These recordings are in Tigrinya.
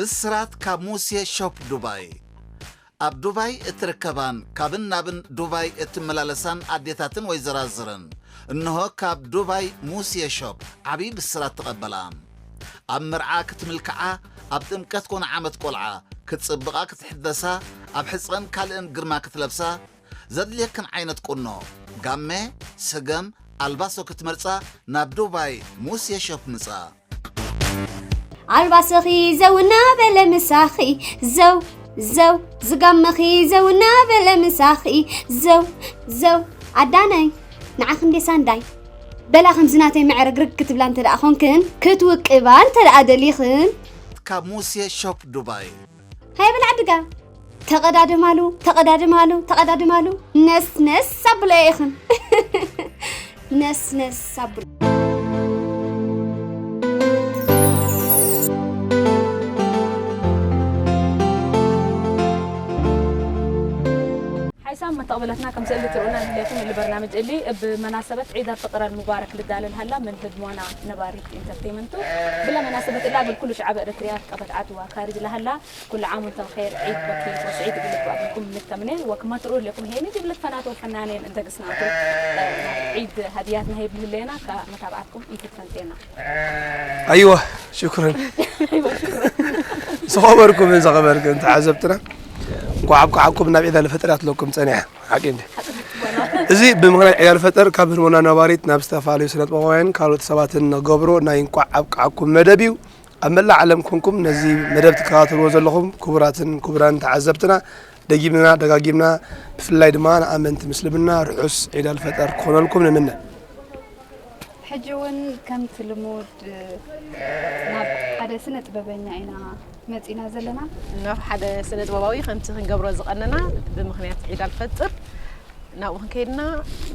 ብስራት ካብ ሙሴ ሾፕ ዱባይ። ኣብ ዱባይ እትርከባን ካብን ናብን ዱባይ እትመላለሳን ኣዴታትን ወይዘራዝርን፣ እንሆ ካብ ዱባይ ሙሴ ሾፕ ዓብዪ ብስራት ተቐበላ። ኣብ መርዓ ክትምልክዓ፣ ኣብ ጥምቀት ኮነ ዓመት ቆልዓ ክትጽብቓ ክትሕደሳ፣ ኣብ ሕጽረን ካልእን ግርማ ክትለብሳ፣ ዘድልየክን ዓይነት ቁኖ፣ ጋመ፣ ስገም፣ ኣልባሶ ክትመርጻ ናብ ዱባይ ሙሴ ሾፕ ምጻ። ኣልባስኺ ዘው እናበለ ምሳኺ ዘው ዘው ዝጋመኺ ዘው እናበለ ምሳኺ ዘው ዘው ኣዳነይ ንዓኺ እንዴ ሳንዳይ በላ ከምዚ ናተይ መዕረግርግ ክትብላ እንተ ደኣ ኾንክን ክትውቅባ እንተ ደኣ ደሊኽን ካብ ሙሴ ሾፕ ዱባይ። ሃይ በላ ዕድጋ ተቐዳደማሉ ተቐዳደማሉ ተቐዳደማሉ ነስ ነስ ኣብሎ ኢኽን ነስ ነስ ኣብሎ ሓይሳም መተቕበለትና ከም ስእሊ ትርእና ንህሌኩም እሊ በርናምጅ እሊ ብመናሰበት ዒድ ኣልፍጥር ኣልሙባረክ ልዳለ ልሃላ ምን ህድሞና ነባሪት ኢንተርቴይመንቱ ብለ መናሰበት እላ እግል ኩሉ ሸዓብ ኤረትርያ ቀበት ዓድዋ ካርጅ ለሃላ ኩሉ ዓም ወንተም ኸይር ዒድ በኪ ወስዒድ እግል ባዕድኩም ንተምኔ ወክማ ትርእዩ እሌኩም ሄኒ ጅብለት ፈናቶ ፈናኔን እንተ ግስናቱ ዒድ ሃድያት ነሀይብ ልህሌና ከመታብዓትኩም ኢንተርቴይመንቴና ኣይዋ ሽኩረን ዝኸበርኩምን ዝኸበርክን ተዓዘብትና እንኳዕ ኣብቅዓኩም ናብ ዒድ ኣልፈጥር ኣትለኩም ጸኒሐ ሓቂ እንዲ እዚ ብምኽንያት ዒድ ኣልፈጥር ካብ ህድሞና ነባሪት ናብ ዝተፈላለዩ ስነጥበባውያን ካልኦት ሰባትን ንገብሮ ናይ እንኳዕ ኣብቅዓኩም መደብ እዩ ኣብ መላእ ዓለም ኮንኩም ነዚ መደብ ትከታተልዎ ዘለኹም ክቡራትን ክቡራን ተዓዘብትና ደጊምና ደጋጊምና ብፍላይ ድማ ንኣመንቲ ምስልምና ርሑስ ዒድ ኣልፈጠር ክኾነልኩም ንምነ። ሕጂ እውን ከምቲ ልሙድ ናብ ሓደ ስነ ጥበበኛ ኢና መጺና ዘለና። ናብ ሓደ ስነ ጥበባዊ ከምቲ ክንገብሮ ዝቐነና ብምኽንያት ዒድ ኣልፈጥር ናብኡ ክንከይድና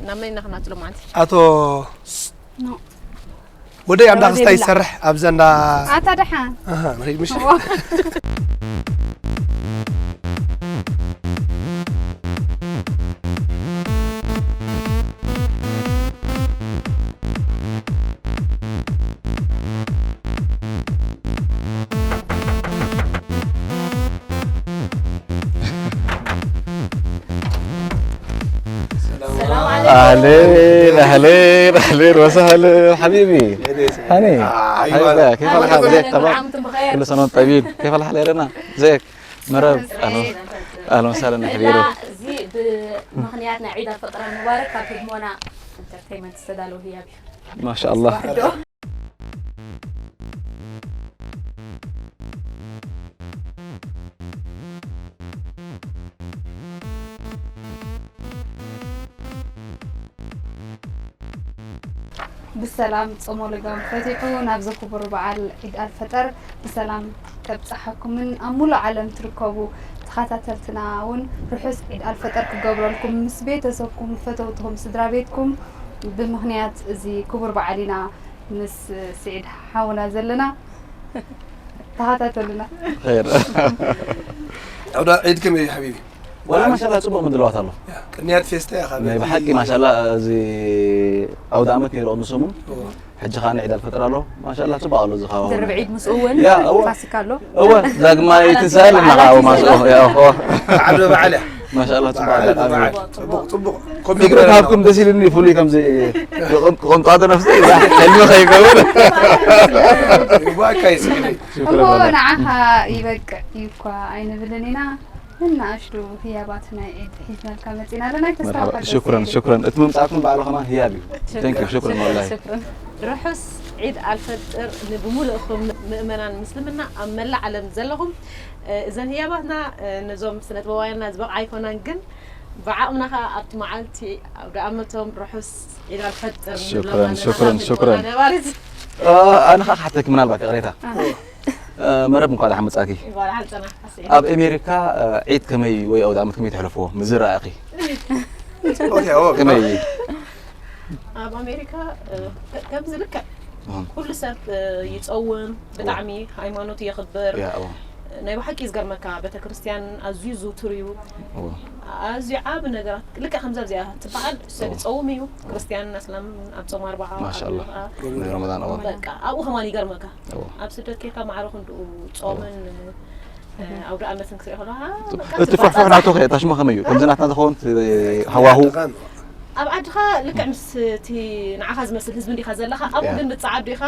ናብ መን ኢና ክናትሎ ማለት እዩ? ኣቶ ወደይ ኣንዳ ክስታይ ይሰርሕ ኣብዛ እንዳ ኣታ ደሓን ንኸይድ ምሽ اهلين اهلين اهلين وسهلين حبيبي هاني حبيبي كيف الحال زيك تمام كل سنه وانت طيبين كيف الحال يا رنا زيك مرب اهلا اهلا وسهلا يا حبيبي እዚ ብምኽንያት ናይ ዒድ ኣልፈጥር ኣልሙባረክ ካብ ህድሞና ኢንተርቴይመንት ዝተዳለወ ህያብ እዩ ما شاء الله ብሰላም ጾሞ ልጋም ፈቲሑ ናብዚ ክቡር በዓል ዒድ ኣልፈጠር ብሰላም ከብጽሓኩምን ኣብ ሙሉእ ዓለም ትርከቡ ተኸታተልትና እውን ርሑስ ዒድ ኣልፈጠር ክገብረልኩም ምስ ቤተሰብኩም ፈተውትኹም ስድራ ቤትኩም ብምኽንያት እዚ ክቡር በዓል ኢና ምስ ስዒድ ሓውና ዘለና ተኸታተሉና خير عودا عيد كم يا حبيبي والله ما شاء الله ጽቡቕ ምድላዋት ኣሎ ቅንያት ፌስታ ኢኻ ናይ ብሓቂ ማሻላ እዚ ኣውደ ኣመት ነይሩ ቅድሚ ሰሙን ሕጂ ከዓ ንዒድ ኣልፈጥር ኣሎ ማሻላ ጽቡቕ ኣሎ እዚ ከባቢ ድርብ ዒድ ምስኡ እውን ያ እወ ፋሲካ ኣሎ እወ ዳግማይ ትንሳኤ ኣለና ከዓ ማስኦ ያ እወ ዓዶ በዓል እያ ማሻላ ጽቡቕ ኣሎ ዓዶ በዓል ጽቡቕ ጽቡቕ ኮም ፍቅሪ ካብኩም ደስ ኢልኒ ፍሉይ ከምዚ ቆምጣ ተነፍሰ ሕልሚ ከይገበር ይባካ ይስግደይ እሞ ንዓኻ ይበቅዕ እዩ እኳ ኣይንብልን ኢና ንኣሽቱ ህያባት ናይ ዒድ ሒዝናልካ መፂና ኣለና ኣይተስፋ ሽኩረን ሽኩረን እቲ ምምፃእኩም በዓሉ ከማን ህያብ እዩ ቴንክ ዩ ሽኩረን ወላሂ ርሑስ ዒድ ኣልፈጥር ንብሙሉእኹም ምእመናን ምስልምና ኣብ መላእ ዓለም ዘለኹም እዘን ህያባትና ነዞም ስነጥበባውያንና ዝበቕዓ ኣይኮናን ግን ብዓቕምና ከዓ ኣብቲ መዓልቲ ኣውደ ኣመቶም ርሑስ ዒድ ኣልፈጥር ሽኩረን ሽኩረን ሽኩረን ኣነ ከዓ ክሓተኪ ምናልባት ይቕሬታ መረብ እንኳ ደሓን መጻኪ ኣብ ኣሜሪካ ዒድ ከመይ ወይ ኣውደ ኣመት ከመይ ተሕልፍዎ ምዝረኣኺ ከመይ ኣብ ኣሜሪካ ከምዚ ልክዕ ኩሉ ሰብ ይፀውም ብጣዕሚ ሃይማኖቱ የኽብር ናይ ብሓቂ ዝገርመካ፣ ቤተክርስትያን ኣዝዩ ዝውቱር እዩ። እዎ። ኣዝዩ ዓቢ ነገራት፣ ልክዕ ከምዛ እዚኣ ትበሃል፣ ሰብ እዎ። ይጸውም እዩ። ክርስትያንን ኣስላምን ኣብ ጾም ኣርብዓ፣ ኣብ ማሻኣላህ። አ- ናይ ረመዳን እዎ። በቃ ኣብኡ ከማን ይገርመካ። እዎ። ኣብ ስደት ኬካ ማዕረ ክንድኡ ጾምን እ፣ ኣብ ደኣመትን ክትሪኦ ከለኻ በቃ እቲ ፋሕፋሕ ትባጻጻሕ። ናቶ ከ ታሽሞ ከመይ እዩ? ከምዚ ናትና ዝኸውን እቲ ሃዋሁ ኣብ ዓድኻ ልክዕ ምስ እቲ ንዓኻ ዝመስል ህዝቢ እንዲኻ ዘለኻ፣ ኣብኡ ያ። ግን ብጻዓዱ ኢኻ፣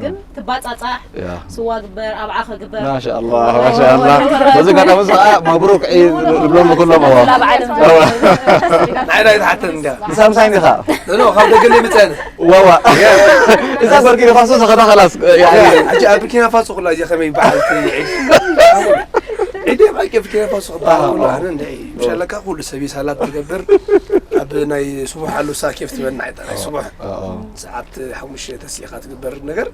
ግን ትባጻጻሕ፣ ያ። ስዋ ግበር፣ ኣብዓ ከግበር። ማሻኣላህ ማሻኣላህ። በዚ ኣጋጣሚ እዚ ከዓ መብሩክ ዒድ ንብሎም ንኩሎም። እዋ። ላብ ዓለም እዋ። ናይ ናይ ተሓተን እንዲያ ምሳይ ምሳይ ኢኻ? ኖ ካብ ደገ ዘይምፀን ዋዋ። እዛ በርኪ ንፋሶ ዝኸዳ ኸላስ። ያኒ ሕጂ ኣብ ቡርኪና ፋሶ ኩላ እዚ ከመይ ይበሃል እቲ ዒድ ዒድ ኣብ ቡርኪና ፋሶ ክበሃል ከሎ ኣነ እንደ ሻለካ ኩሉ ሰብ ሳላት ትገብር ኣብ ናይ ስቡሕ ኣሉ ሳኬፍ ትበልና ናይ ስቡሕ ሰዓት ሓሙሽተ ተሲኻ ትግበር ነገር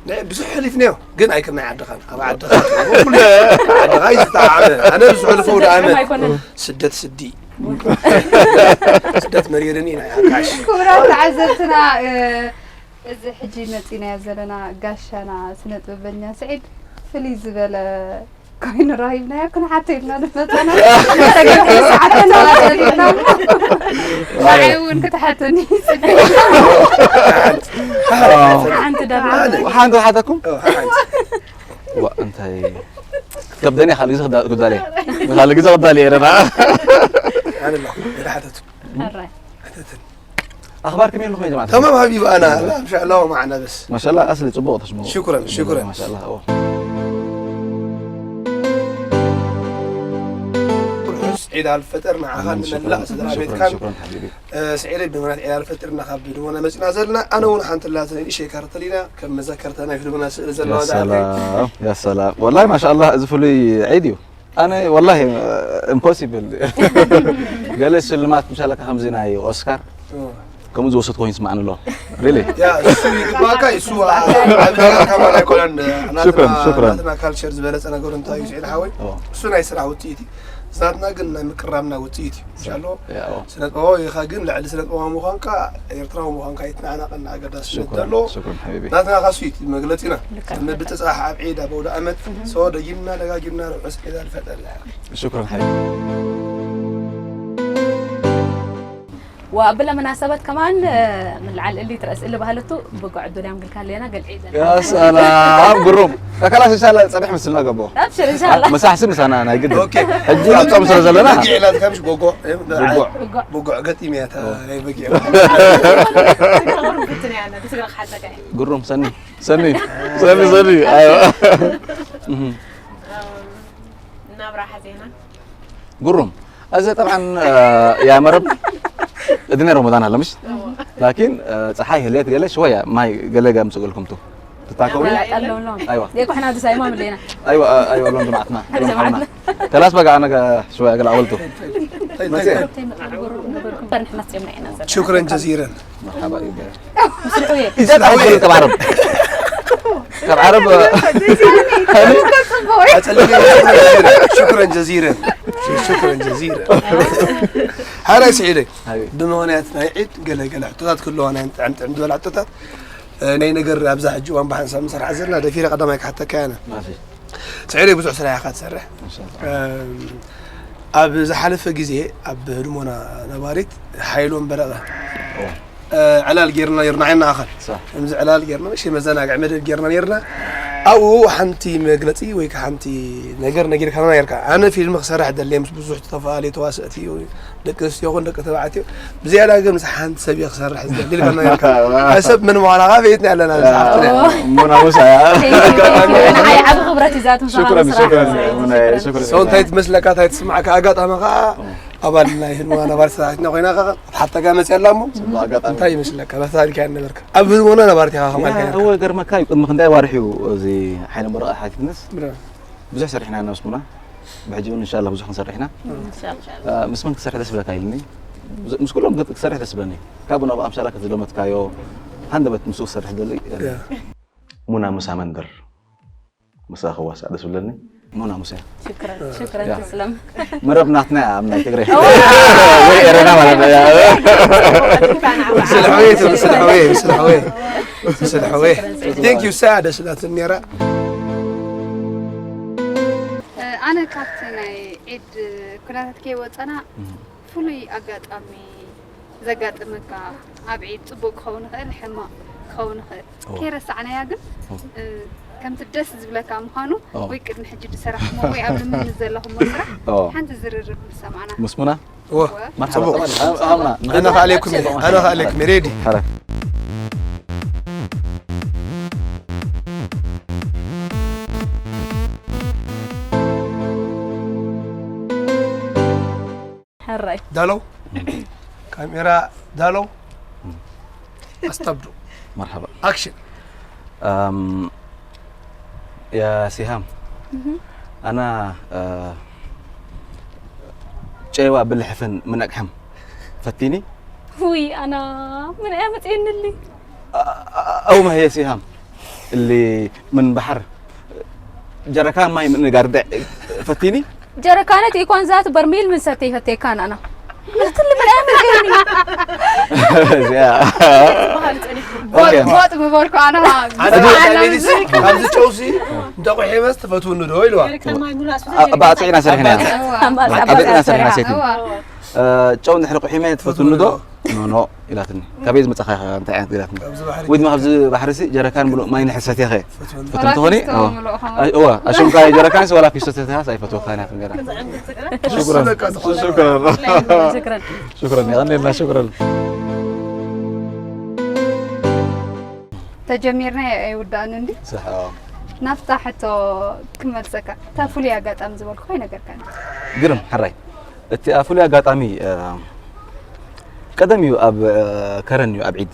ናይ ብዙሕ ሕሊፍናዮ ግን ኣይከም ናይ ዓድኻን ኣብ ዓድኻ ዓድኻ ይዝጣዓመ ኣነ ብዙሕ ልፈው ደኣመ ኣይኮነን ስደት ስዲ ስደት መሪርኒ ናይ ዓካሽ ክቡራት ተዓዘብትና እ፣ እዚ ሕጂ መፂናዮ ዘለና ጋሻና ስነ ጥበበኛ ስዒድ ፍልይ ዝበለ ኮይኑ ረሂብናዮ ክንሓቶ ኢልና ንመፀና ተገቢ ሰዓት ተዋዘሊና ንዓይ እውን ክትሓተኒ ይፅበ ሓንቲ ዳብ ሓንቲ ሓተኩም ሓንቲ ዋ እንታይ ከብደኒ ካልእ ግዜ ክዳ- ክዳለ ካልእ ግዜ ክዳለ እየ ደና ኣነ ኣለኹ ሓደ ሓተቱ ሕራይ ሓተትን ኣኽባር ከመይ ኣለኹም ጀማዓት ተማም ሃቢብ ኣና ላም ሻዕላው ማዕና በስ ማሻላ ኣስሊ ጽቡቕ ተስምዑ ሽኩረን ሽኩረን ማሻላ ኦ ርሑስ ዒድ ኣልፈጠር ንዓኻን ንመላእ ስድራ ቤትካን ሽኩረን ሓቢቢ ስዒረይ ብምኽንያት ዒድ ኣልፈጥርና ካብ ህድሞና መፂና ዘለና ኣነ እውን ሓንቲ ላተን ንእሸይ ካርተሊና ከም መዘከርታ ናይ ህድሞና ስእሊ ዘለዋ ያ ሰላም ያ ሰላም ወላሂ ማሻላ እዚ ፍሉይ ዒድ እዩ ኣነ ወላሂ ኢምፖሲብል ገለ ሽልማት ምሻለካ ከምዚ ናይ ኦስካር ከምኡ ዝወሰድኩ ኮይኑ ይስማዓኒ ኣሎ ሪሊ ያ እሱ ይግባካ እሱ ዓቢ ነገር ከማን ኣይኮነን ሽክረን፣ ሽክረን። ናትና ካልቸር ዝበለፀ ነገሩ እንታይ እዩ ስዒድ ሓወይ ኦ። እሱ ናይ ስራሕ ውፅኢት እዩ ናትና ግን ናይ ምቅራብና ውፅኢት እዩ እንሻሎ ያው ስነ ጥበባዊ ኢኻ ግን ልዕሊ ስነ ጥበባዊ ምዃንካ ኤርትራዊ ምዃንካ ይትናዕናቐና ኣገዳስነት ሽክረን ዘለዎ ሽክረን ሓቢቢ ናትና ካሱ እዩ መግለፂና ምብፅፃሕ ኣብ ዒድ ኣብ ኣውደ ኣመት ሰው ደጊምና ደጋጊምና ርሑስ ዒድ ኣልፈጠር ሽክረን ሓቢቢ وقبل مناسبات كمان من العلقلي ترأس اللي بهلتو بقعد دول يوم قال لي انا قال عيد يا سلام ግሩም ከላስ ይሻላ ጸብሕ ምስልና ገቦ ابشر ان شاء الله መሳሕሲ ምሳና ናይ ግድ ኦኬ ሕጂ ኣብ ጾም ስለ ዘለና በጊዕ ኢላ ትከምሽ ጎጎ ጉጉዕ ብጉዕ ገጢም እያ እታ ናይ በጊዕ ብትንያነ ብስጋቕ ሓዘካ ግሩም ሰኒ ሰኒ ሰኒ ሰኒ ኣዮ እናብራ ሓዜና ግሩም እዚ طبعا يا مرب እድነ ረመዳን ኣለ ምሽ ላኪን ፀሓይ ህልየት ገለ ሽወያ ማይ ገለ ገምፅእልኩም ቱ ትታከቡ ጠለውሎም أيوة. يكو احنا هذا سايما ملينا أيوة أيوة لون جماعتنا جماعتنا. خلاص بقى أنا شوية قال عولته نحن نستمع نزل شكرا جزيلا مرحبا يبا مسرحوية إذا تعرف كم عرب كم عرب شكرا جزيلا شكرا جزيلا هلا سعيدك حبيبي ብምኽንያት ናይ ዒድ ገለ ገለ ሕቶታት ክህልዋ ናይ ጥዕም ጥዕም ዝበል ሕቶታት እ፣ ናይ ነገር ኣብዛ ሕጂ እዋን ብሓንሳብ ንሰርሓ ዘለና ደፊረ ቀዳማይ ክሓተካ ያነ ما في ስዒደይ ብዙሕ ስራሕ ኢኻ ትሰርሕ إن شاء الله እም፣ ኣብ ዝሓለፈ ግዜ ኣብ ህድሞና ነባሪት ሓይሎም በረቐ أوه. እ፣ ዕላል ጌርና ነርና ዓይና ኣኸል صح ከምዚ ዕላል ጌርና እሺ መዘናግዒ መደብ ጌርና ነርና ኣብኡ ሓንቲ መግለፂ ወይ ከዓ ሓንቲ ነገር ነጊርካና ነርካ ኣነ ፊልም ክሰርሕ ደልየ ምስ ብዙሕ ዝተፈላለዩ ተዋሰእቲ ደቂ ኣንስትዮ ይኹን ደቂ ተባዕትዮ ብዝያዳ ግን ምስ ሓንቲ ሰብ እየ ክሰርሕ ዝደሊ ኢልካ ነርካ ሰብ ምን ምዃና ከዓ ቤትና ኣለና ዝሓፍትና ሙና ሙሳ ንዓይ ዓብ ክብረት እዩ ዛት شكرا شكرا ሙና شكرا ሰው እንታይ ትመስለካ እንታይ ትስማዕካ ኣጋጣሚ ከዓ ኣባል ናይ ህድሞና ነባር ሰራሕትና ኮይና ከዓ ሓተጋ መፅያ ኣላ እሞ ኣጋጣሚ እንታይ ይመስለካ በታሪካ ነበርካ ኣብ ህድሞና ነባርቲ ኢኻ ከማልካ ነርካ እወ ገርመካ እዩ ቅድሚ ክንደይ ኣዋርሕ እዩ እዚ ሓይለ መረቐ ሓቲትንስ ብረ- ብዙሕ ሰሪሕና ኢና ምስ ሙና ብሕጂ እውን እንሻላ ብዙሕ ክንሰርሕ ኢና إن شاء الله ምስ መን ክሰርሕ ደስ ብለካ ኢልኒ ምስ ኩሎም ክሰርሕ ደስ ብለኒ ካብኡ ናብ ኣምሳላ ክትዝለመትካዮ ሃንደበት ምስኡ ክሰርሕ ደሊ ያ። ሙና ሙሳ መንደር ምሳ ክዋሳእ ደስ ብለኒ ሙና ሙሳ شكرا شكرا يا. تسلم መረብ ናትና እያ ኣብ ናይ ትግረ ወይ ኤረና ማለት ነው ስለ ሕወየ ስለ ሕወየ ስለ ሕወየ ስለ ሕወየ thank you ሳ ደስ ላትን ነራ ካብቲ ናይ ዒድ ኩነታት ከይወፀና ፍሉይ ኣጋጣሚ ዘጋጥመካ ኣብ ዒድ ፅቡቅ ክኸውን ይኽእል፣ ሕማቕ ክኸውን ይኽእል፣ ከይረሳዕናያ ግን ከምቲ ደስ ዝብለካ ምዃኑ ወይ ቅድሚ ሕጂ ዝሰራሕሞ ወይ ኣብ ልምምድ ዘለኹሞ ስራሕ ሓንቲ ዝርርብ ምስ ሰማዕና። ምስሙና እወ መርሓባ ጽቡቕ። ጠቕላላ ሃብና ኣነ ኸኣለኩም እየ ኣነ ኸኣለኩም እየ ሬዲ ሓራይ ሕራይ ዳሎ ካሜራ ዳሎ ኣስታብዱ መርሓባ ኣክሽን أم، يا سهام أنا أه، ጨይዋ ብልሕፍን ምነቅሕም ፈቲኒ ውይ ኣና ምን እያ መፅየንሊ أو ما هي سهام اللي من بحر ጀረካን ማይ ምንጋር ፈቲኒ ጀረካነት ኢኳን ዛት በርሚል ምን ሰተይ ፈቴካን ኣና ክትል ምን እያ መፅየኒ እዚኣ ኦኬ ወጥ ምበልኩ ኣና ኣብዚ ጨውሲ እንተቑሒመስ ትፈትውኒ ዶ ኢልዋ ባፅዒና ሰሪሕና ባፅዒና ሰሪሕና ሴቲ ጨው እንድሕሪ ቁሒመ ትፈትውኒ ዶ ኖ ኖ ኢላትኒ ካበይ ዝመፃኻ ኢኻ እንታይ ዓይነት ኢላትኒ ወይ ድማ ኣብዚ ባሕሪ ሲ ጀረካን ምሉእ ማይ ንሕሰት ኢኸ ፈትም ትኾኒ እዋ ኣሽምካ ጀረካን ሲ ዋላ ፊስቶ ሰተኻ ኣይፈትወካን እያ ክንገራ ሽኩረን ሽኩረን ሽክረን ሽኩረን የቐንየልና ሽኩረን ተጀሚርና ኣይውዳእን እንዲ صح ናብታ ሕቶ ክመልሰካ እታ ፍሉይ ኣጋጣሚ ዝበልኩ ኣይነገርካኒ ግርም ሕራይ እቲ ፍሉይ ኣጋጣሚ ቀደም እዩ ኣብ ከረን እዩ ኣብ ዒድ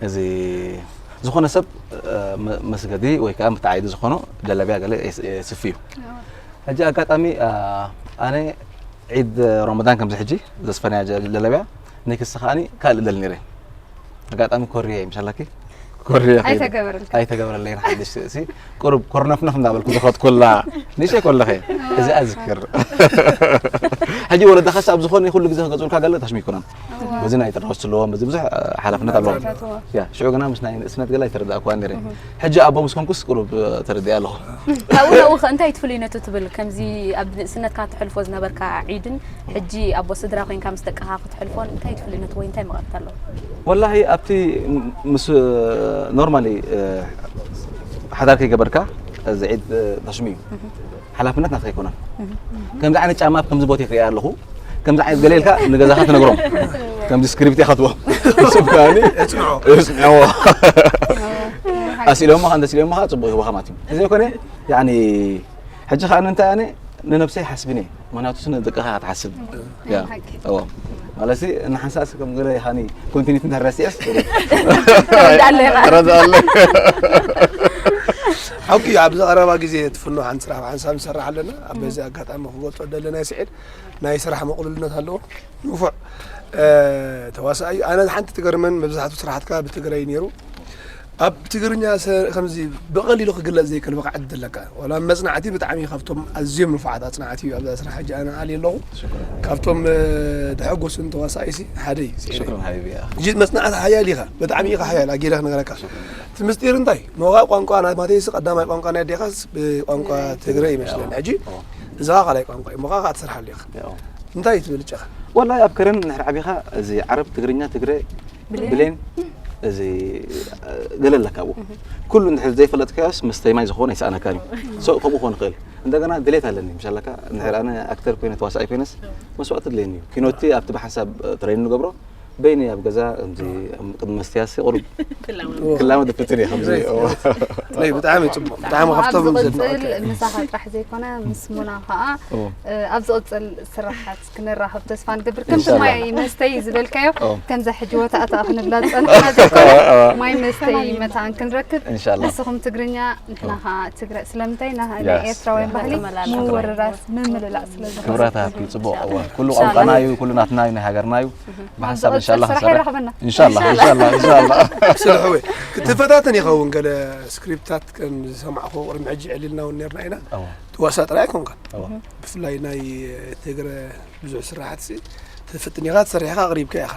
እዚ ዝኾነ ሰብ መስገዲ ወይ ከዓ ምትዓይዲ ዝኾኖ ጀለብያ ገለ የስፍ እዩ ሕጂ ኣጋጣሚ ኣነ ዒድ ረመዳን ከምዚ ሕጂ ዘስፈናያ ጀለብያ ንክሲ ከዓኒ ካልእ ደል ነይረ ኣጋጣሚ ኮርየ ምሻላኪ ኮርየ ኣይተገበረልካ ኣይተገበረለይ ሓድሽ ሲ ቁሩብ ኮርነፍነፍ እንዳበልኩ ዝኸትኩላ ንእሽተይ ኮለኸ እዚ ኣዝክር ሕጂ ወለዳኸስ ኣብ ዝኾነ ኩሉ ግዜ ክገፅኡልካ ገለ ታሽሚ ይኮነን በዚ ናይ ጥርሖስ ኣለዎም በዚ ብዙሕ ሓላፍነት ኣለዎም ያ ሽዑ ግና ምስ ናይ ንእስነት ገለ ኣይተረዳእኩዋ ነይረ ሕጂ ኣቦ ምስ ኮንኩስ ቁሩብ ተረዲኣ ኣለኹ ካብኡ ናብኡ ከ እንታይ ትፍልይነቱ ትብል ከምዚ ኣብ ንእስነትካ ትሕልፎ ዝነበርካ ዒድን ሕጂ ኣቦ ስድራ ኮይንካ ምስ ደቅኻ ክትሕልፎን እንታይ ትፍልይነቱ ወይ እንታይ መቐረት ኣለዎ ወላሂ ኣብቲ ምስ ኖርማሊ ሓዳር ከይገበርካ እዚ ዒድ ተሽሚ እዩ ሓላፍነት ናትካ ኣይኮነን ከምዚ ዓይነት ጫማ ኣብ ከምዚ ቦታ ክሪኣ ኣለኹ ከምዚ ዓይነት ገለ ኢልካ ንገዛኻ ትነግሮም ከምዚ ስክሪፕት ኢኻ ትቦ ስብካኒ እጽንዖ እጽንዕዎ ኣስኢሎምኻ እንተስኢሎምኻ ጽቡቕ ይህቦኻ ማለት እዩ እዚ ዘይኮነ ያኒ ሕጂ ከዓ እንታይ ኣነ ንነብሰይ ሓስብን እየ ምክንያቱ ስነ ደቅኻ ትሓስብ ያ እዎ ማለት ሲ ንሓንሳእስ ከም ገለ ይኻኒ ኮንቲኒቲ እንድሕር ረሲዐስ ረዳኣለ ሓቂ ኣብዚ ቀረባ ግዜ ትፍኖ ሓንቲ ስራሕ ብሓንሳብ ንሰርሕ ኣለና ኣብ በዚ ኣጋጣሚ ክገልፆ ደለና ስዒድ ናይ ስራሕ መቕሉልነት ኣለዎ ንፉዕ ተዋሳኣይ ኣነ ሓንቲ ትገርመን መብዛሕቱ ስራሕትካ ብትግራይ ነይሩ ኣብ ትግርኛ ከምዚ ብቐሊሉ ክግለፅ ዘይክእል ብቕዓት ዘለካ ዋላ መፅናዕቲ ብጣዕሚ ካብቶም ኣዝዮም ንፉዓት ኣፅናዕቲ እዩ ኣብዛ ስራሕ ሕጂ ኣነ ኣልየ ኣለኹ ካብቶም ተሐጎሱን ተዋሳኢሲ ሓደ እዩ ሽክረን ሓቢቢ ሕጂ መፅናዕቲ ሓያል ኢኻ ብጣዕሚ ኢኻ ሓያል ኣጊረ ክነግረካ እቲ ምስጢር እንታይ ሞኻ ቋንቋ ናማተይሲ ቀዳማይ ቋንቋ ናይ ኣዴኻስ ብቋንቋ ትግረ ይመስለን ሕጂ እዛ ካልኣይ ቋንቋ እዩ ሞኻ ከዓ ትሰርሓሉ ኢኻ እንታይ ትብል ጨኻ ወላሂ ኣብ ከረን እንድሕር ዓቢኻ እዚ ዓረብ ትግርኛ ትግረ ብሌን እዚ ገለ ኣለካ ኣብኡ ኩሉ እንድሕር ዘይፈለጥካዮስ መስተይ ማይ ዝኸውን ኣይሰኣነካን እዩ so ከምኡ ክኾን ይኽእል እንደገና ድሌት ኣለኒ ምሻለካ እንድሕር ኣነ ኣክተር ኮይነ ተዋሳኣይ ኮይነስ መስዋእቲ ድሌኒ እዩ ኪኖቲ ኣብቲ ብሓንሳብ ትሬን ንገብሮ በይኒ ኣብ ገዛ ከምዚ ቅድሚ መስትያሲ ቁሩብ ክላመ ድፍትን እየ ከምዚ ብጣዕሚ ፅቡቅ ብጣዕሚ ካብቶም ዝቕፅል ምሳኻ ጥራሕ ዘይኮነ ምስ ሙና ከዓ ኣብ ዝቕፅል ስራሓት ክንራኸብ ተስፋ ንገብር ከምቲ ማይ መስተይ ዝበልካዮ ከምዛ ሕጂ ወታእታ ክንብላ ዝፀንሕና ዘይኮነ ማይ መስተይ መታን ክንረክብ ንስኹም ትግርኛ ንሕና ከዓ ትግረ ስለምንታይ ናይ ኤርትራውያን ባህሊ ምውርራስ ምምልላእ ስለ ዝኾነ ክብረት ሃብቲ ፅቡቅ እዋ ኩሉ ቋንቋና እዩ ኩሉ ናትና እዩ ናይ ሃገርና እዩ ብሓንሳብ እንሻላ ስራሕ ክንሰርሕ ይረኽበና እንሻላ እንሻላ እንሻላ ስለ ሕወይ ክትፈታተን ይኸውን ገለ ስክሪፕታት ከም ዝሰማዕኹ ቅድሚ ሕጂ ዕሊልና እውን ነርና ኢና እዋ ትዋሳ ጥራይ ኣይኮንካን እዋ ብፍላይ ናይ ትግረ ብዙሕ ስራሓት ትፍትን ኢኻ ትሰርሕ ኢኻ ኣቕሪብካ ኢኻ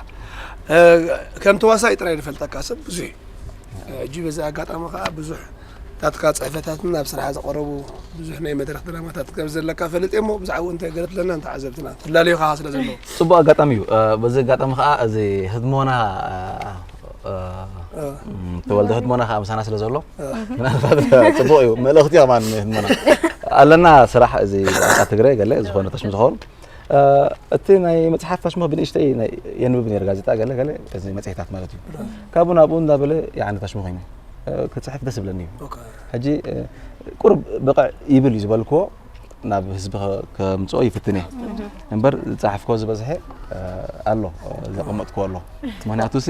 ከም ተዋሳኢ ጥራይ ዝፈልጠካ ሰብ ብዙሕ እዩ ሕጂ በዚ ኣጋጣሚ ከዓ ብዙሕ ናትካ ጽሕፈታትን ኣብ ስራሓ ዝቐረቡ ብዙሕ ናይ መድረኽ ድራማታት ከም ዘለካ ፈለጥ እሞ ብዛዕባኡ እንታይ ገለ ትብለና ንተዓዘብትና? ትላለዩ ከኣ ስለ ዘለዉ። ጽቡቕ ኣጋጣሚ እዩ። እ፣ በዚ ኣጋጣሚ ከኣ እዚ ህድሞና፣ እ፣ እ፣ እ። ም፣ ተወልደ ህድሞና ከኣ ምሳና ስለ ዘሎ፣ እ። ምናልባት ጽቡቕ እዩ። መልእኽቲ እዩ ከማን ህድሞና። ኣለና ስራሕ እዚ ቋንቋ ትግረ ገለ ዝኾነ ተሽሙ ዝኸውን። እ፣ እቲ ናይ መጽሓፍ ታሽሙ ብንእሽተይ ናይ የንብብ ነይረ ጋዜጣ ገለ ገለ፣ እዚ መጽሔታት ማለት እዩ። ካብኡ ናብኡ እንዳበለ ያኒ ታሽሙ ኮይኑ፣ እ፣ ክጽሕፍ ደስ ይብለኒ እዩ። ኦኬ። ሕጂ፣ እ፣ ቁሩብ ብቕዕ ይብል እዩ ዝበልክዎ ናብ ህዝቢ ከ-፣ ከምጽኦ ይፍትን እየ። እምበር ዝጸሓፍክዎ ዝበዝሐ፣ እ፣ ኣሎ፣ እ፣ ዘቐመጥክዎ ኣሎ። ምኽንያቱ ሲ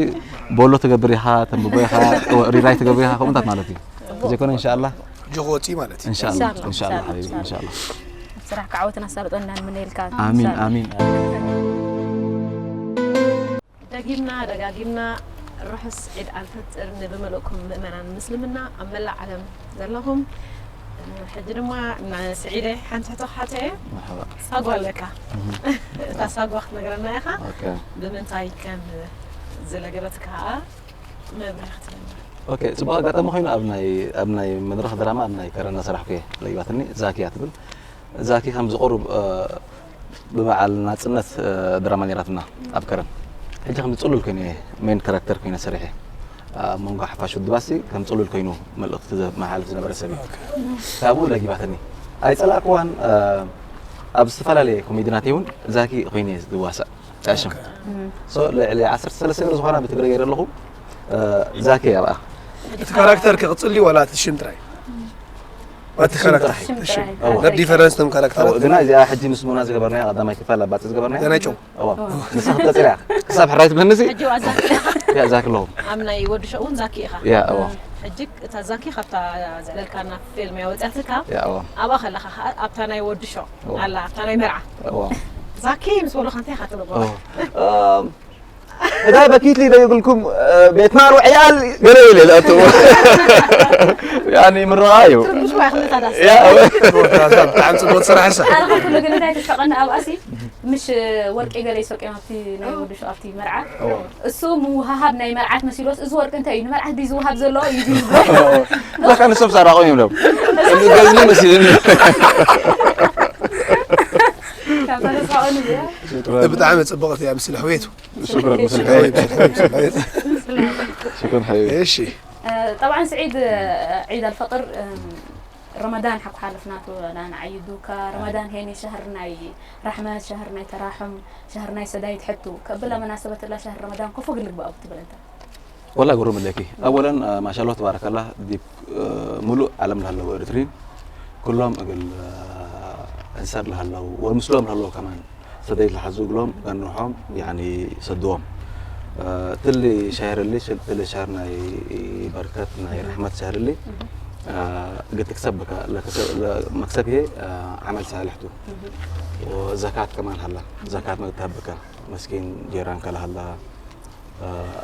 ቦሎ ትገብር ኢኻ፣ ተንብቦ ኢኻ፣ ሪራይ ትገብር ኢኻ፣ ከምኡታት ማለት እዩ። ዘይኮነ እንሻኣላህ። ጆ ክወጽእ ማለት እዩ። እንሻኣላህ፣ እንሻኣላህ። እንሻኣላህ ሓቢቢ፣ እንሻኣላህ። ኣብ ስራሕካ ዓወትን ኣሳልጦን ኢና ንምነየልካ። ኣሚን፣ ኣሚን። ደጊምና ደጋጊምና ርሑስ ዒድ ኣልፈጥር ንብመልእኩም ምእመናን ምስልምና ኣብ መላእ ዓለም ዘለኹም። ሕጂ ድማ ንስዒደ ሓንቲ ሕቶ ክሓቶ እየ። መርሓባ። ሳጓ ኣለካ። እህ። እታ ሳጓ ክትነግረና ኢኻ። ኦኬ። ብምንታይ ከም ዝለገበትካ ከኣ መብርሂ ክትህበና። ኦኬ፣ ጽቡቕ ኣጋጣሚ ኮይኑ ኣብ ናይ፣ ኣብ ናይ መድረኽ ድራማ ኣብ ናይ ከረን እናሰራሕኩ እየ ለጊባትኒ። ዛኪ እያ ትብል። ዛኪ ከም ዝቐርብ፣ እ፣ ብበዓል ናጽነት፣ እ፣ ድራማ ነይራትና ኣብ ከረን። ሕጂ ከም ጽሉል ኮይኑ እየ ሜን ካራክተር ኮይነ ሰሪሐ። ኣብ መንጎ ሓፋሽ ውድባሲ ከም ጽሉል ኮይኑ መልእኽቲ ዘመሓላልፍ ዝነበረ ሰብ እዩ። ካብኡ ለጊባትኒ። ኣይጸላእክዋን፣ እ፣ ኣብ ዝተፈላለየ ኮሜድናተይ እውን ዛኪ ኮይነ እየ ዝዋሳእ። ኣሽም። ሶ ልዕሊ ዓሰርተ ሰለስተ ገለ ዝኾና ብትግረ ገይረ ኣለኹ። እ፣ ዛኪ ኣብኣ። እቲ ካራክተር ክቕጽል ድዩ ዋላ እቲ ሽም ጥራይ? እቲ ካራክተር። ሽም ጥራይ። ሽም ጥራይ። እወ። ነት ዲፈረንስ ቶም ካራክተራት። እወ፣ ግና እዚኣ ሕጂ ምስ ሙና ዝገበርናያ ቀዳማይ ክፋል ኣብ ባጽዕ ዝገበርናያ። ገና ጨው። እወ። ንሳ ክትቀጽል እያ። ክሳብ ሕራይ ትብለኒ እዚ። ሕጂ እዋ ዛኪ ኢኻ። ያ ዛኪ ኣለኹ። ኣብ ናይ ወዲ ሸው እውን ዛኪ ኢኻ። ያ፣ እወ። ሕጂ እታ ዛኪ ካብታ ዘለልካና ፊልም እያ ወጺኣትካ። ያ፣ እወ። ኣብኣ ከለኻ ኸኣ ኣብታ ናይ ወዲ ሸው እወ። ኣላ፣ ኣብታ ናይ መርዓ። እወ። ዛኪ ምስ በሉኻ እንታይ ኢኻ ትብሎ? እወ። እም፣ እዛ በኪት ሊደ ይብልኩም፣ እ፣ ቤትና ሩ ዕያል ገለ ይብል የለ ኣቶ። ያኒ ምረቓ እዩ። ትርጉም ሽዋ ይኽእል ታዳስ። ያ፣ እወ። ጽቡቕ፣ ብጣዕሚ ጽቡቕ ስራሕ እሳ። ኣነ ከም ኩሉ ግን እንታይ ተስሕቐኒ ኣብኣሲ፣ ምሽ ወርቂ ገለ ይሰርቅዮም ኣብቲ ናይ ወዲ ሸው ኣብቲ መርዓ። እወ። እሱ ምውሃሃብ ናይ መርዓት መሲሎስ፣ እዚ ወርቂ እንታይ እዩ? ንመርዓት ድዩ ዝወሃብ ዘሎ? እዩ ድዩ ዝብሎ? እዛ ከኣ ንሶም ሰራቑ እዮም ዶም። እዚ ገዝኒ መሲልኒ። ካብታ ተስፋ ቐኑ እዚኣ። ብጣዕሚ ጽቡቕቲ እያ፣ ምስሊ ሕውየቱ። ሽክራን፣ ምስሊ ሕውየቱ፣ ምስሊ ሕውየቱ። ሽክራን ሓቢቢ። እሺ። እ፣ ጠብዓን ስዒድ፣ ዒድ ኣልፈጥር፣ እም፣ ረመዳን ሓኩ ሓለፍናቱ ላን ዓይዱካ፣ ረመዳን ሄኒ ሸህር ናይ ራሕመት፣ ሸህር ናይ ተራሑም፣ ሸህር ናይ ሰዳይት ሕቱ፣ ከብላ መናሰበት ላ ሸህር ረመዳን ኮፎ ግልግባኡ ክትብል እንተ። ወላ ግሩም ኣለኪ። ኣወለን፣ እ፣ ማሻአላህ ተባረከላህ፣ ዲብ፣ እ፣ ሙሉእ ዓለም ለሃለዉ ኤርትሪን፣ ኩሎም እግል፣ እ፣ እንሰር ለሃለዉ፣ ወምስሎም ለሃለዉ ከማን፣ ሰደይት ለሓዙ እግሎም፣ ገንሖም፣ ያኒ፣ ሰድዎም። እ፣ ትሊ ሸህር እሊ፣ ትሊ ሸህር ናይ በርከት፣ ናይ ረሕመት ሸህር እሊ፣ እ፣ እግል ትክሰብ ብካ፣ ለክሰ-፣ ለመክሰብ ይሄ፣ እ፣ ዓመል ሳልሕ ቱ። ወዘካት ከማን ሃላ፣ ዘካት መግተሃብ ብካ፣ መስኪን ጄራንካ ለሃላ፣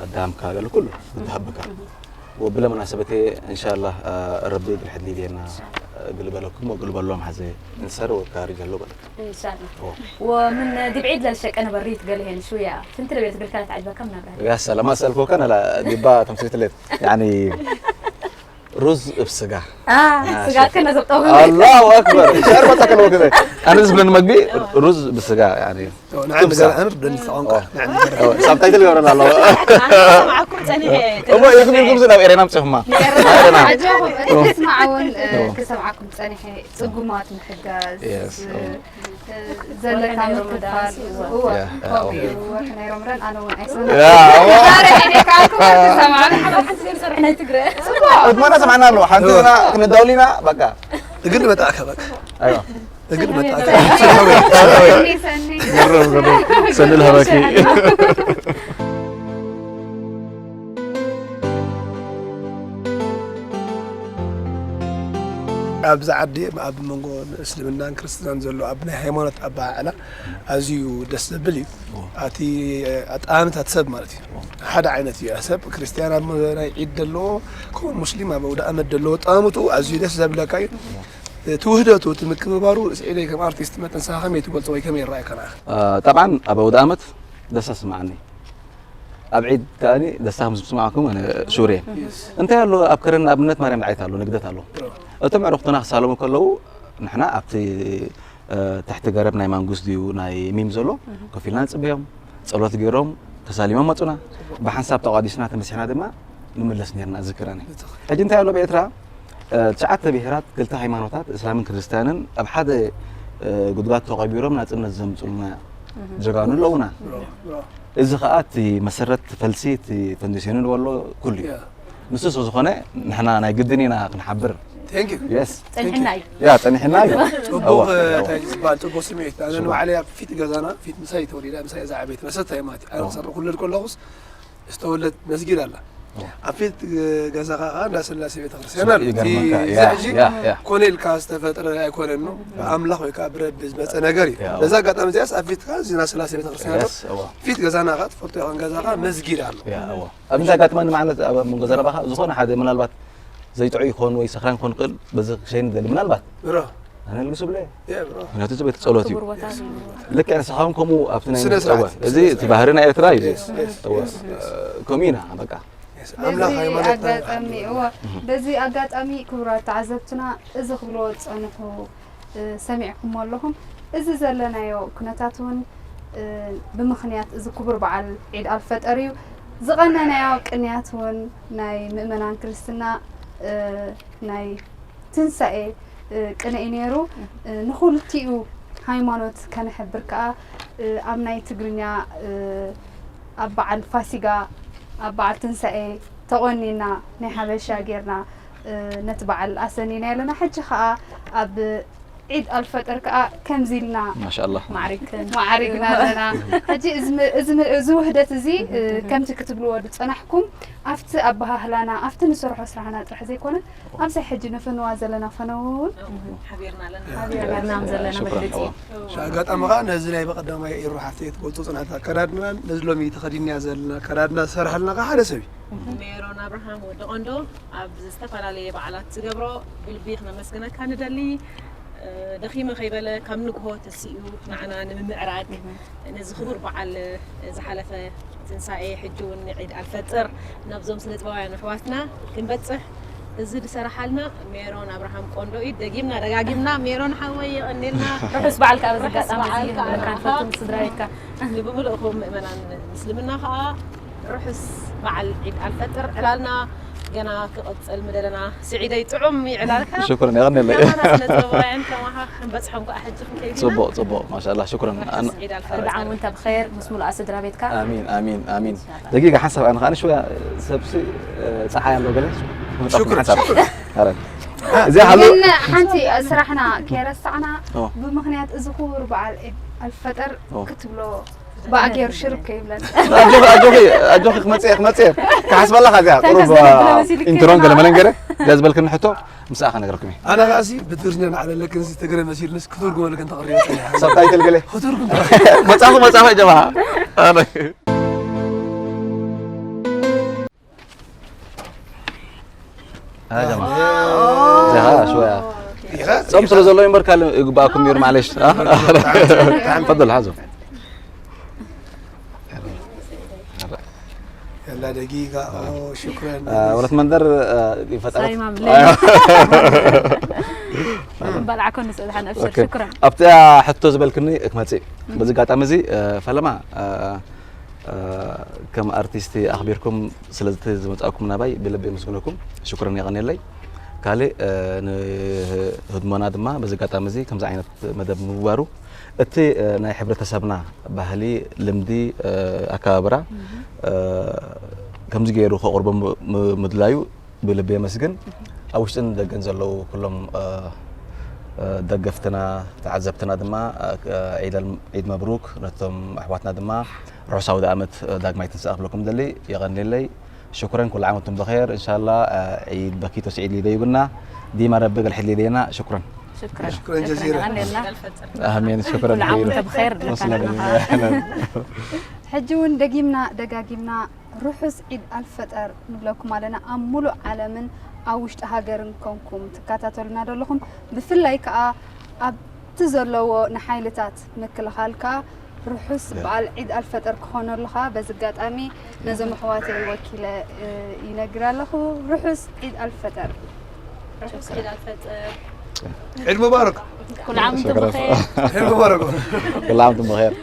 ኣዳምካ ገለ ኩሉ ዝትሃብካ። ወብለ መናሰበቴ እንሻላህ ረቢ ግልሕድ ሊድየና ግልበለኩም ወግልበሎም ሐዘ እንሰር ወካሪ ገሎ በለክ። إن شاء الله. ومن دبعيد للشك أنا بريت قال هين شوية. فهمت لي بيت قلت لك عجبك كم نبرة. يا سلام، ما سألكو كان لا دبا تمسيت ليت. يعني ሩዝ ብ ስጋ። ስጋ ከነ ዘብጠው። ኣላሁ ኣክበር። ሸርበታ ከነ ወገዘ። ኣነ ዝብለን መግቢ ሩዝ ብስጋ ያኒ። ንዓን ንገር ኣምር ደን ቋንቋ። ንዓን ንገር። ሳብታይትል ይገብረና ኣለዎ። ሰማዕኩም ጸኒሐ። እሞ ኢልኩም ኢልኩም ናብ ኤሬና ምጽኹማ። ኣጀኹም እቲ ስማዓውን ክሰምዓኩም ጸኒሐ ጽጉማት ምሕጋዝ። ዘለካ ምክፋል እወ ከምኡ እዩ። ወርሒ ናይ ረመዳን ኣነ እውን ኣይሰምዕን። ዛሬ ሒደካ ኣልኩ ትሰምዓኒ። ሓንቲ ዘይንሰርሕ ናይ ትግረ። እድመና ሰማዕና ኣለዎ ሓንቲ ና ክንዳውሊና በቃ። እግል መጣእካ በቃ። ኣይዋ። እግል መጣእካ። ሰኒ ሰኒ። ገረም ገረም ሰኒ ለሃባኪ። ኣብዚ ዓዲ ኣብ መንጎ እስልምናን ክርስትናን ዘሎ ኣብ ናይ ሃይማኖት ኣበዓዕላ ኣዝዩ ደስ ዘብል እዩ። ኣቲ ኣጠማምታ እቲ ሰብ ማለት እዩ። ሓደ ዓይነት እዩ። ሰብ ክርስትያን ኣብ ናይ ዒድ ዘለዎ ከምኡ ሙስሊም ኣብ ኣውደ ኣመት ዘለዎ ኣጠማምትኡ ኣዝዩ ደስ ዘብለካ እዩ። እቲ ውህደቱ እቲ ምክብባሩ ስዒደይ ከም ኣርቲስት መጠን ንስኻ ከመይ ትገልጾ ወይ ከመይ ይረኣየካ ንዓኻ? ጠብዓን ኣብ ኣውደ ኣመት ደስ ኣስምዓኒ። ኣብ ዒድ ከኣኒ ደስታ ከም ዝስማዕኩም ኣነ ሹር እየ። እንታይ ኣሎ ኣብ ከረን ኣብነት ማርያም ዳዕይት ኣሎ ንግደት ኣሎ። እቶም ዕሩኽትና ክሳለሙ ከለዉ ንሕና ኣብቲ ትሕቲ ገረብ ናይ ማንጉስ ድዩ ናይ ሚም ዘሎ ኮፍ ኢልና ንጽበዮም። ጸሎት ገይሮም ተሳሊሞም መጹና። ብሓንሳብ ተቋዲስና ተመሲሕና ድማ ንምለስ ነርና ዝክረኒ። ሕጂ እንታይ ኣሎ ብኤርትራ ትሽዓተ ብሄራት ክልተ ሃይማኖታት እስላምን ክርስትያንን ኣብ ሓደ ጉድጓድ ተቐቢሮም ናጽነት ዘምጹልና ጀጋኑ ኣለውና። እዚ ኸኣ እቲ መሰረት ፈልሲ እቲ ፈንዲሴኑ ዝበሎ ኩሉ እዩ። ንሱ ስለ ዝኾነ ንሕና ናይ ግድን ኢና ክንሓብር። Yes። ጸኒሕና እዩ። ያ ጸኒሕና እዩ። ጽቡቕ እንታይ ዝበሃል ጽቡቕ ስምዒት ኣነ ንባዕለይ ኣብ ፊት ገዛና ፊት ምሳይ ተወሊዳ ምሳይ እዛ ዓበይቲ መሰታ እየ ማለት እዩ። ኣነ ክሰርቕ ክልል ከለኹስ ዝተወለደት መስጊድ ኣላ። ኣብ ፊት ገዛኻ ከዓ እንዳ ስላሴ ቤተክርስትያን ኣሎ። እዚ ሕጂ ኮነ ኢልካ ዝተፈጥረ ኣይኮነን ነው ብኣምላኽ ወይ ከዓ ብረቢ ዝመፀ ነገር እዩ። በዛ ኣጋጣሚ እዚኣስ ኣብ ፊትካ እዚ እንዳ ስላሴ ቤተክርስትያን ኣሎ። ፊት ገዛና ከዓ ትፈልጦ ኢኻ ገዛኻ መስጊድ ኣሎ። ኣብ ምንታይ ኣጋጥማ ንማዕነት ኣብ መንጎ ዘረባኻ ዝኾነ ሓደ ምናልባት ዘይጥዑይ ይኾን ወይ ሰኽራን ክኾን ይኽእል በዚ ክሸይን ደሊ ምናልባት ኣነ ልግሱ ብለ ምክንያቱ እዚ ቤት ጸሎት እዩ። ልክዕ ንስኻ እውን ከምኡ ኣብቲ ናይ ስነ ስርዓት እዚ እቲ ባህሪ ናይ ኤርትራ እዩ። ከምኡ ኢና በቃ። በዚ ኣጋጣሚ እወ በዚ ኣጋጣሚ ክቡራት ተዓዘብትና እዚ ክብልዎ ዝጸንሑ ሰሚዕኩሞ ኣለኹም። እዚ ዘለናዮ ኩነታት እውን ብምኽንያት እዚ ክቡር በዓል ዒድ ኣልፈጠር እዩ። ዝቐነናዮ ቅንያት እውን ናይ ምእመናን ክርስትና ናይ ትንሳኤ ቅነ እዩ ነይሩ። ንኹልቲኡ ሃይማኖት ከነሕብር ከኣ ኣብ ናይ ትግርኛ ኣብ በዓል ፋሲጋ ኣብ በዓል ትንሳኤ ተቖኒና ናይ ሓበሻ ጌርና ነቲ በዓል ኣሰኒና ኣለና። ሕጂ ከኣ ኣብ ዒድ ኣልፈጥር ከኣ ከምዚ ኢልና ማሻኣላህ ማዕሪግን ማዕሪግና ኣለና። ሕጂ እዚ ም- እዚ ም- እዚ ውህደት እዚ እ፣ ከምቲ ክትብልዎ ዝጸናሕኩም ኣብቲ ኣበሃህላና ኣብቲ ንሰርሖ ስራሕና ጥራሕ ዘይኮነ ኣብዛ ሕጂ ነፈንዋ ዘለና ፈነወ እውን ሓቢርና ኣለና። ሓቢርና ዘለና ሽክራን መግለጺ ኣጋጣሚ ከዓ ነዚ ናይ በቀዳማይ ኤሩ ሓፍተይ ትገልፆ ፅናት ኣከዳድናን ነዚ ሎሚ ተኸዲንያ ዘለና ኣከዳድና ዝሰርሐልና ከዓ ሓደ ሰብ እዩ። ሜሮን ኣብርሃም ወዲ ቆንዶ ኣብ ዝተፈላለየ በዓላት ዝገብሮ ብልቢ ክነመስግነካ ንደሊ። ደኺመ ከይበለ ካብ ንግሆ ተሲኡ ንዓና ንምምዕራግ ነዚ ክቡር በዓል ዝሓለፈ ትንሳኤ ሕጂ እውን ዒድ ኣልፈጥር ናብዞም ስነ ጥበባውያን ኣሕዋትና ክንበፅሕ እዚ ዝሰረሓልና ሜሮን ኣብርሃም ቆንዶ እዩ። ደጊምና ደጋጊምና ሜሮን ሓወይ የቐኔልና። ርሑስ በዓል ከዓ በዚ ኣጋጣሚ እዚ ክብለካ ንፈቱ ምስ ስድራ ቤትካ። ንብምልእኹም ምእመናን ምስልምና ከዓ ርሑስ በዓል ዒድ ኣልፈጥር ዕላልና ገና ክቕፅል ምደለና ስዒደይ ጥዑም ይዕላልካ። ሽኩርን የቐንየለይ። ከማና ስነ ጥበባውያን ከማኻ ክንበፅሖም ከዓ ሕጂ ክንከይድ ኢና። ፅቡቕ ፅቡቕ ማሻላ ሽኩርን። ርሑስ ዒድ ኣልፈጥር። ርድዓም እውን ተብኸይር ምስ ሙሉኣ ስድራ ቤትካ። ኣሚን ኣሚን ኣሚን። ደቂቃ ሓንሳብ ኣነ ከዓ ንሽወያ ሰብሲ ፀሓይ ኣሎ ገለ። ሽኩር ሽኩር። እዚኣ ሃሉ ግን ሓንቲ ስራሕና ከይረሳዕና ብምኽንያት እዚ ክቡር በዓል ዒድ ኣልፈጠር ክትብሎ ብኣገይሩ ሽርብ ከይብለና ኣጆኺ ኣጆኺ ኣጆኺ ክመፅእ እየ ክመፅእ እየ ክሓስበላ ከዚኣ ቁሩብ ኢንትሮን ገለ መለን ገለ እዚኣ ዝበልክኒ ሕቶ ምስኣ ከነግረኩም እየ ኣነ ከዓሲ ብትግርኛ ንዓለለክን እዚ ትግረ መሲልንስ ክትርጉመልክን ተቕርዮ ሰብታይትል ገለ ክትርጉም መፃኹ መፃኹ ጀማ ها جماعة زها شوية ጾም ስለ ዘሎ ይንበር ካል ይግባኣኩም ነይሩ ማለሽ ፈضل ሓዞ يلا دقيقة أوه شكرا ولد منذر يفطر صايمة بالله بلعكم نسأل عن أبشر شكرا ኣብታ ሕቶ ዝበልክኒ ክመጽእ በዚ ኣጋጣሚ እዚ ፈለማ ከም ኣርቲስት ኣኽቢርኩም ስለቲ ዝመጻእኩም ናባይ ብልቢ የመስግነኩም። ሽኩረን የቐንየለይ። ካልእ ንህድሞና ድማ በዚ ኣጋጣሚ እዚ ከምዚ ዓይነት መደብ ምግባሩ እቲ ናይ ሕብረተሰብና ባህሊ፣ ልምዲ፣ ኣከባብራ ከምዚ ገይሩ ከቕርቦ ምድላዩ ብልቢ የመስግን። ኣብ ውሽጥን ደገን ዘለዉ ኩሎም ደገፍትና ተዓዘብትና ድማ ዒድ መብሩክ ነቶም ኣሕዋትና ድማ ርሑስ ኣውደ ኣመት ዳግማይ ትንሳኤ ክብለኩም ደሊ የቐንየለይ ሽኩረን ኩሉ ዓመቱም በኸር እንሻላ ዒድ በኪቶ ስዒድ ሊደዩብና ዲማ ረቢ ገልሕድ ሊደየና ሽኩረን ሽኩረን ጀዚረን ኣሜን ሽኩረን ተብኸር ሕጂ እውን ደጊምና ደጋጊምና ርሑስ ዒድ ኣልፈጠር ንብለኩም ኣለና ኣብ ሙሉእ ዓለምን ኣብ ውሽጢ ሃገርን ኮንኩም ትከታተሉና ዘለኹም ብፍላይ ከዓ ኣብ እቲ ዘለዎ ንሓይልታት ምክልኻልካ ርሑስ በዓል ዒድ ኣልፈጠር ክኾነሉኻ በዚ ኣጋጣሚ ነዞም ኣሕዋተይ ወኪለ ይነግር ኣለኹ። ርሑስ ዒድ ኣልፈጠር። ዒድ ሙባረክ። ኩሉ ዓም እንቱም ብኸይር። ዒድ ሙባረክ። ኩሉ ዓም እንቱም ብኸይር።